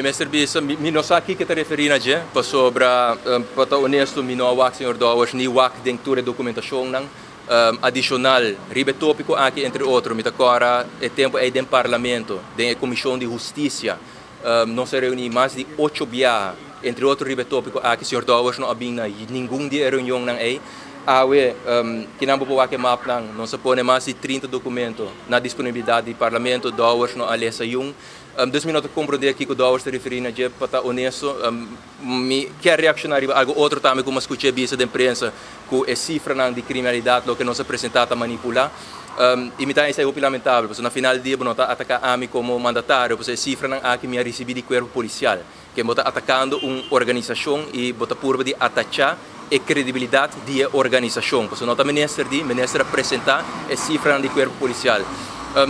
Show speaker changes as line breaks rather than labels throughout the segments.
Mester bisa, mi no sa kico e ta referi na dje, pasobra, pa ta honesto, mi no a wak señor Dowers ni wak den tur e documentacionnan adicional riba e topico aki. Entre otro, mi ta corda e tempo ey den Parlamento, den e Comision di Husticia, nos a reuni mas di ocho biaha, entre otro riba e topico aki. Señor Dowers no a bin na ningun di e reunionnan ey. Awe, kinan bo por wak e mapnan, nos a pone mas di 30 documento na disponibilidad di Parlamento, Dowers no a lesa un. Dus mi no ta comprende kico Dowers ta referi na dje, pa ta honesto. Mi kier reacciona riba algo otro tambe cu mi a scucha bisa den prensa, cu e cifranan di criminalidad loke nos a presenta ta manipula. Y mi ta esey hopi lamentable, pasobra na final di dia bo no ta ataca ami como mandatario, pasobra e cifranan aki mi a ricibi di cuerpo policial. Cu bo ta atacando un organisacion y bo ta purba di atacha e credibilidad di e organisacion. Pasobra no ta minister di, minister a presenta e cifranan di cuerpo policial.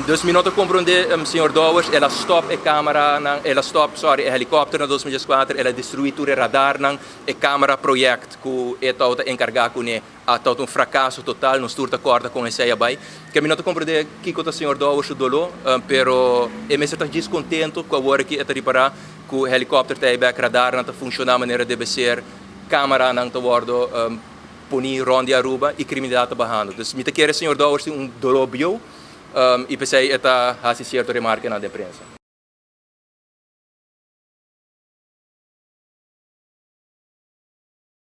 Dus mi no ta comprende señor Dowers. El a stop e cameranan, el a stop, sorry, e helicopter na 2004, el a destrui tur e radarnan, e camera project cu e ta encarga cu a ta un fracaso total, nos tur ta corda con esey a bay. Cu mi no ta comprende kico ta señor Dowers su dolor, pero e mester ta descontento cu awor aki e ta ripara cu helicopter ta back, radar nan ta funciona manera debe ser, camera nan ta wordo poni rond di Aruba y criminalidad ta bahando. Dus mi ta kere señor Dowers tin un dolor bieu y p'esey e ta haci cierto remarke na de prensa.